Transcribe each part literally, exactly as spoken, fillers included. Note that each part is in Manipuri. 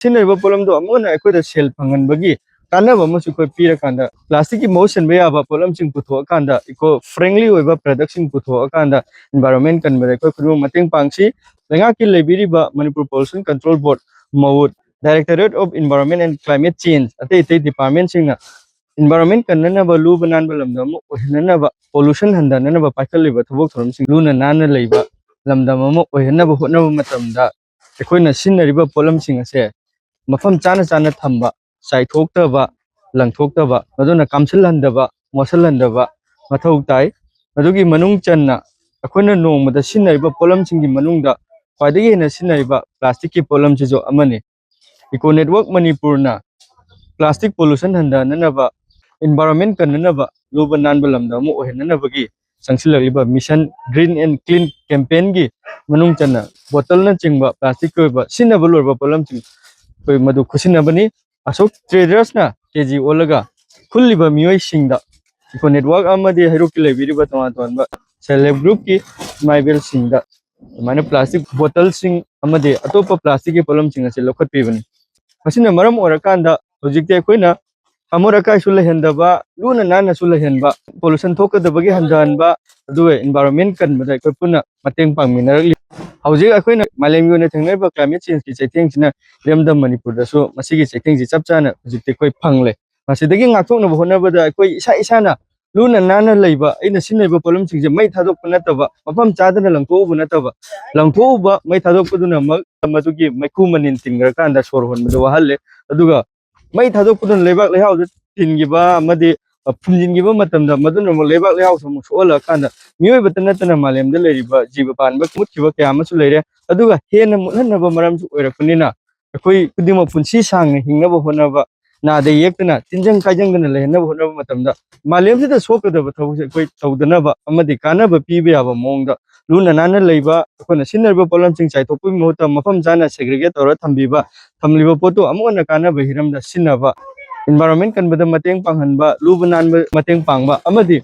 ꯁꯤꯖꯤꯟꯅꯔꯤꯕ ꯄꯣꯠꯂꯝꯗꯣ ꯑꯃꯨꯛ ꯍꯟꯅ ꯑꯩꯈꯣꯏꯗ ꯁꯦꯜ ꯐꯪꯍꯟꯕꯒꯤ ꯀꯥꯟꯅꯕ ꯑꯃꯁꯨ ꯑꯩꯈꯣꯏ ꯄꯤꯔꯀꯥꯟꯗ, ꯄ꯭ꯂꯥꯁꯇꯤꯛꯀꯤ ꯃꯍꯨꯠ ꯁꯤꯟꯕ ꯌꯥꯕ ꯄꯣꯠꯂꯝꯁꯤꯡ ꯄꯨꯊꯣꯛꯑꯀꯥꯟꯗ, ꯏꯀꯣ ꯐ꯭ꯔꯦꯟꯂꯤ ꯑꯣꯏꯕ ꯄ꯭ꯔꯗꯛꯁꯤꯡ ꯄꯨꯊꯣꯛꯑꯀꯥꯟꯗ, ꯏꯟꯚꯥꯏꯔꯣꯟꯃꯦꯟ ꯀꯟꯕꯗ ꯑꯩꯈꯣꯏ ꯈꯨꯗꯤꯡꯃꯛ ꯃꯇꯦꯡ ꯄꯥꯡꯁꯤ꯫ ꯂꯩꯉꯥꯛꯀꯤ ꯂꯩꯕꯤꯔꯤꯕ ꯃꯅꯤꯄꯨꯔ ꯄꯣꯂꯨꯁꯟ ꯀꯟꯇ꯭ꯔꯣꯜ ꯕꯣꯔꯗ, ꯃꯎꯠ, directorate of environment and climate change, ꯑꯇꯩ ꯑꯇꯩ ꯗꯤꯄꯥꯔꯠꯃꯦꯟꯁꯤꯡꯅ ꯏꯟꯚꯥꯏꯔꯣꯟꯃꯦꯟ ꯀꯟꯅꯅꯕ, ꯂꯨꯕ ꯅꯥꯟꯕ ꯂꯝꯗꯝ ꯑꯃ ꯑꯣꯏꯍꯟꯅꯅꯕ, ꯄꯣꯂꯨꯁꯟ ꯍꯟꯊꯅꯅꯕ ꯄꯥꯏꯈꯠꯂꯤꯕ ꯊꯕꯛ ꯊꯧꯔꯝꯁꯤꯡ ꯂꯨꯅ ꯅꯥꯟꯅ ꯂꯩꯕ ꯂꯝꯗꯝ ꯑꯃ ꯑꯣꯏꯍꯟꯅꯕ ꯍꯣꯠꯅꯕ ꯃꯇꯝꯗ, ꯑꯩꯈꯣꯏꯅ ꯁꯤꯖꯤꯟꯅꯔꯤꯕ ꯄꯣꯠꯂꯝꯁꯤꯡ ꯑꯁꯦ ꯃꯐꯝ ꯆꯥꯅ ꯆꯥꯅ ꯊꯝꯕ, ꯆꯥꯏꯊꯣꯛꯇꯕ, ꯂꯪꯊꯣꯛꯇꯕ, ꯃꯗꯨꯅ ꯀꯥꯝꯁꯤꯜꯍꯟꯗꯕ, ꯃꯣꯠꯁꯤꯜꯍꯟꯗꯕ ꯃꯊꯧ ꯇꯥꯏ꯫ ꯃꯗꯨꯒꯤ ꯃꯅꯨꯡ ꯆꯟꯅ ꯑꯩꯈꯣꯏꯅ ꯅꯣꯡꯃꯗ ꯁꯤꯖꯤꯟꯅꯔꯤꯕ ꯄꯣꯠꯂꯝꯁꯤꯡꯒꯤ ꯃꯅꯨꯡꯗ ꯈ꯭ꯋꯥꯏꯗꯒꯤ ꯍꯦꯟꯅ ꯁꯤꯖꯤꯟꯅꯔꯤꯕ ꯄ꯭ꯂꯥꯁꯇꯤꯛꯀꯤ ꯄꯣꯠꯂꯝꯁꯤꯁꯨ ꯑꯃꯅꯤ꯫ ꯏꯀꯣ ꯅꯦꯠꯋꯥꯔꯛ ꯃꯅꯤꯄꯨꯔꯅ ꯄ꯭ꯂꯥꯁꯇꯤꯛ ꯄꯣꯂꯨꯁꯟ ꯍꯟꯊꯅꯅꯕ, ꯏꯟꯚꯥꯏꯔꯣꯟꯃꯦꯟ ꯀꯟꯅꯅꯕ, ꯂꯨꯕ ꯅꯥꯟꯕ ꯂꯝꯗꯝ ꯑꯃ ꯑꯣꯏꯍꯟꯅꯅꯕꯒꯤ ꯆꯪꯁꯤꯜꯂꯛꯂꯤꯕ ꯃꯤꯁꯟ ꯒ꯭ꯔꯤꯟ ꯑꯦꯟ ꯀ꯭ꯂꯤꯟ ꯀꯦꯝꯄꯦꯟꯒꯤ ꯃꯅꯨꯡ ꯆꯟꯅ ꯕꯣꯇꯜꯅꯆꯤꯡꯕ ꯄ꯭ꯂꯥꯁꯇꯤꯛꯀꯤ ꯑꯣꯏꯕ ꯁꯤꯖꯤꯟꯅꯕ ꯂꯣꯏꯔꯕ ꯄꯣꯠꯂꯝꯁꯤꯡ ꯑꯩꯈꯣꯏ ꯃꯗꯨ ꯈꯨꯠꯁꯤꯟꯅꯕꯅꯤ꯫ ꯑꯁꯣꯛ ꯇ꯭ꯔꯦꯗꯔꯁꯅ ꯀꯦ ꯖꯤ ꯑꯣꯜꯂꯒ ꯈꯨꯜꯂꯤꯕ ꯃꯤꯑꯣꯏꯁꯤꯡꯗ, ꯏꯀꯣ ꯅꯦꯠꯋꯥꯔꯛ ꯑꯃꯗꯤ ꯍꯩꯔꯣꯛꯀꯤ ꯂꯩꯕꯤꯔꯤꯕ ꯇꯣꯉꯥꯟ ꯇꯣꯉꯥꯟꯕ ꯁꯦꯜꯐ ꯍꯦꯜꯞ ꯒ꯭ꯔꯨꯞꯀꯤ ꯏꯃꯥ ꯏꯕꯦꯜꯁꯤꯡꯗ ꯑꯗꯨꯃꯥꯏꯅ ꯄ꯭ꯂꯥꯁꯇꯤꯛ ꯕꯣꯇꯜꯁꯤꯡ ꯑꯃꯗꯤ ꯑꯇꯣꯞꯄ ꯄ꯭ꯂꯥꯁꯇꯤꯛꯀꯤ ꯄꯣꯠꯂꯝꯁꯤꯡ ꯑꯁꯤ ꯂꯧꯈꯠꯄꯤꯕꯅꯤ꯫ ꯃꯁꯤꯅ ꯃꯔꯝ ꯑꯣꯏꯔꯀꯥꯟꯗ ꯍꯧꯖꯤꯛꯇꯤ ꯑꯩꯈꯣꯏꯅ ꯑꯃꯣꯠ ꯑꯀꯥꯏꯁꯨ ꯂꯩꯍꯟꯗꯕ, ꯂꯨꯅ ꯅꯥꯟꯅꯁꯨ ꯂꯩꯍꯟꯕ, ꯄꯣꯂꯨꯁꯟ ꯊꯣꯛꯀꯗꯕꯒꯤ ꯍꯟꯊꯍꯟꯕ, ꯑꯗꯨꯒ ꯏꯟꯚꯥꯏꯔꯣꯟꯃꯦꯟ ꯀꯟꯕꯗ ꯑꯩꯈꯣꯏ ꯄꯨꯟꯅ ꯃꯇꯦꯡ ꯄꯥꯡꯃꯤꯟꯅꯔꯛꯂꯤ꯫ ꯍꯧꯖꯤꯛ ꯑꯩꯈꯣꯏꯅ ꯃꯥꯂꯦꯝꯒꯤ ꯑꯣꯏꯅ ꯊꯦꯡꯅꯔꯤꯕ ꯀ꯭ꯂꯥꯏꯃꯦꯠ ꯆꯦꯟꯖꯀꯤ ꯆꯩꯊꯦꯡꯁꯤꯅ ꯏꯔꯝꯗꯝ ꯃꯅꯤꯄꯨꯔꯗꯁꯨ ꯃꯁꯤꯒꯤ ꯆꯩꯊꯦꯡꯁꯤ ꯆꯞ ꯆꯥꯅ ꯍꯧꯖꯤꯛꯇꯤ ꯑꯩꯈꯣꯏ ꯐꯪꯂꯦ꯫ ꯃꯁꯤꯗꯒꯤ ꯉꯥꯛꯊꯣꯛꯅꯕ ꯍꯣꯠꯅꯕꯗ ꯑꯩꯈꯣꯏ ꯏꯁꯥ ꯏꯁꯥꯅ ꯂꯨꯅ ꯅꯥꯟꯅ ꯂꯩꯕ, ꯑꯩꯅ ꯁꯤꯖꯤꯟꯅꯔꯤꯕ ꯄꯣꯠꯂꯝꯁꯤꯡꯁꯦ ꯃꯩ ꯊꯥꯗꯣꯛꯄ ꯅꯠꯇꯕ, ꯃꯐꯝ ꯆꯥꯗꯅ ꯂꯪꯊꯣꯛꯎꯕ ꯅꯠꯇꯕ, ꯂꯪꯊꯣꯛꯎꯕ, ꯃꯩ ꯊꯥꯗꯣꯛꯄꯗꯨꯅ ꯃ-, ꯃꯗꯨꯒꯤ ꯃꯩꯈꯨ ꯃꯅꯤꯟ ꯇꯤꯡꯈ꯭ꯔꯀꯥꯟꯗ ꯁꯣꯔ ꯍꯣꯟꯕꯗ ꯋꯥꯍꯜꯂꯦ꯫ ꯑꯗꯨꯒ ꯃꯩ ꯊꯥꯗꯣꯛꯄꯗꯨꯅ ꯂꯩꯕꯥꯛ ꯂꯩꯍꯥꯎꯗ ꯇꯤꯟꯈꯤꯕ ꯑꯃꯗꯤ, ꯑ, ꯐꯨꯝꯖꯤꯟꯈꯤꯕ ꯃꯇꯝꯗ ꯃꯗꯨꯅ ꯑꯃꯨꯛ ꯂꯩꯕꯥꯛ ꯂꯩꯍꯥꯎꯁꯨ ꯑꯃꯨꯛ ꯁꯣꯛꯍꯜꯂꯀꯥꯟꯗ ꯃꯤꯑꯣꯏꯕꯇ ꯅꯠꯇꯅ ꯃꯥꯂꯦꯝꯗ ꯂꯩꯔꯤꯕ ꯖꯤꯕ ꯄꯥꯟꯕ ꯃꯨꯠꯈꯤꯕ ꯀꯌꯥ ꯑꯃꯁꯨ ꯂꯩꯔꯦ꯫ ꯑꯗꯨꯒ ꯍꯦꯟꯅ ꯃꯨꯠꯍꯟꯅꯕ ꯃꯔꯝꯁꯨ ꯑꯣꯏꯔꯛꯄꯅꯤꯅ ꯑꯩꯈꯣꯏ ꯈꯨꯗꯤꯡꯃꯛ ꯄꯨꯟꯁꯤ ꯁꯥꯡꯅ ꯍꯤꯡꯅꯕ ꯍꯣꯠꯅꯕ, ꯅꯥꯗ ꯌꯦꯛꯇꯅ, ꯇꯤꯟꯖꯪ ꯀꯥꯏꯖꯪꯗꯅ ꯂꯩꯍꯟꯅꯕ ꯍꯣꯠꯅꯕ ꯃꯇꯝꯗ ꯃꯥꯂꯦꯝꯁꯤꯗ ꯁꯣꯛꯀꯗꯕ ꯊꯕꯛꯁꯦ ꯑꯩꯈꯣꯏ ꯇꯧꯗꯅꯕ ꯑꯃꯗꯤ ꯀꯥꯟꯅꯕ ꯄꯤꯕ ꯌꯥꯕ ꯃꯑꯣꯡꯗ ꯂꯨꯅ ꯅꯥꯟꯅ ꯂꯩꯕ, ꯑꯩꯈꯣꯏꯅ ꯁꯤꯖꯤꯟꯅꯔꯤꯕ ꯄꯣꯠꯂꯝꯁꯤꯡ ꯆꯥꯏꯊꯣꯛꯄꯒꯤ ꯃꯍꯨꯠꯇ ꯃꯐꯝ ꯆꯥꯅ ꯁꯦꯒ꯭ꯔꯤꯒꯦꯠ ꯇꯧꯔ ꯊꯝꯕꯤꯕ, ꯊꯝꯂꯤꯕ ꯄꯣꯠꯇꯨ ꯑꯃꯨꯛ ꯍꯟꯅ ꯀꯥꯟꯅꯕ ꯍꯤꯔꯝꯗ ꯁꯤꯖꯤꯟꯅꯕ, ꯏꯟꯚꯥꯏꯔꯣꯟꯃꯦꯟ ꯀꯟꯕꯗ ꯃꯇꯦꯡ ꯄꯥꯡꯍꯟꯕ, ꯂꯨꯕ ꯅꯥꯟꯕ ꯃꯇꯦꯡ ꯄꯥꯡꯕ, ꯑꯃꯗꯤ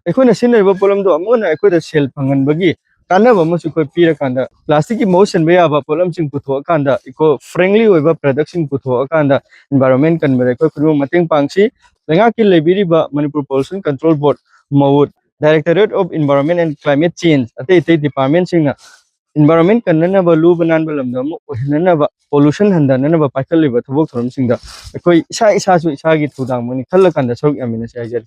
ꯑꯩꯈꯣꯏꯅ ꯁꯤꯖꯤꯟꯅꯔꯤꯕ ꯄꯣꯠꯂꯝꯗꯣ ꯑꯃꯨꯛ ꯍꯟꯅ ꯑꯩꯈꯣꯏꯗ ꯁꯦꯜ ꯐꯪꯍꯟꯕꯒꯤ ꯀꯥꯟꯅꯕ ꯑꯃꯁꯨ ꯑꯩꯈꯣꯏ ꯄꯤꯔꯀꯥꯟꯗ, ꯄ꯭ꯂꯥꯁꯇꯤꯛꯀꯤ ꯃꯍꯨꯠ ꯁꯤꯟꯕ ꯌꯥꯕ ꯄꯣꯠꯂꯝꯁꯤꯡ ꯄꯨꯊꯣꯛꯑꯀꯥꯟꯗ, ꯏꯀꯣ ꯐ꯭ꯔꯦꯟꯂꯤ ꯑꯣꯏꯕ ꯄ꯭ꯔꯗꯛꯁꯤꯡ ꯄꯨꯊꯣꯛꯑꯀꯥꯟꯗ ꯏꯟꯚꯥꯏꯔꯣꯟꯃꯦꯟ ꯀꯟꯕꯗ ꯑꯩꯈꯣꯏ ꯈꯨꯗꯤꯡꯃꯛ ꯃꯇꯦꯡ ꯄꯥꯡꯁꯤ꯫ ꯂꯩꯉꯥꯛꯀꯤ ꯂꯩꯕꯤꯔꯤꯕ ꯃꯅꯤꯄꯨꯔ ꯄꯣꯂꯨꯁꯟ ꯀꯟꯇ꯭ꯔꯣꯜ ꯕꯣꯔꯗ, ꯃꯋꯨꯠ, Directorate of Environment and Climate Change, ꯑꯇꯩ ꯑꯇꯩ ꯗꯤꯄꯥꯔꯠꯃꯦꯟꯁꯤꯡꯅ ꯏꯟꯚꯥꯏꯔꯣꯟꯃꯦꯟ ꯀꯟꯅꯅꯕ, ꯂꯨꯕ ꯅꯥꯟꯕ ꯂꯝꯗꯝ ꯑꯃ ꯑꯣꯏꯍꯟꯅꯅꯕ, ꯄꯣꯂꯨꯁꯟ ꯍꯟꯊꯅꯅꯕ ꯄꯥꯏꯈꯠꯂꯤꯕ ꯊꯕꯛ ꯊꯧꯔꯝꯁꯤꯡꯗ ꯑꯩꯈꯣꯏ ꯏꯁꯥ ꯏꯁꯥꯁꯨ ꯏꯁꯥꯒꯤ ꯊꯧꯗꯥꯡ ꯑꯃꯅꯤ ꯈꯜꯂꯀꯥꯟꯗ ꯁꯔꯨꯛ ꯌꯥꯃꯤꯟꯅꯁꯤ ꯍꯥꯏꯖꯔꯤ꯫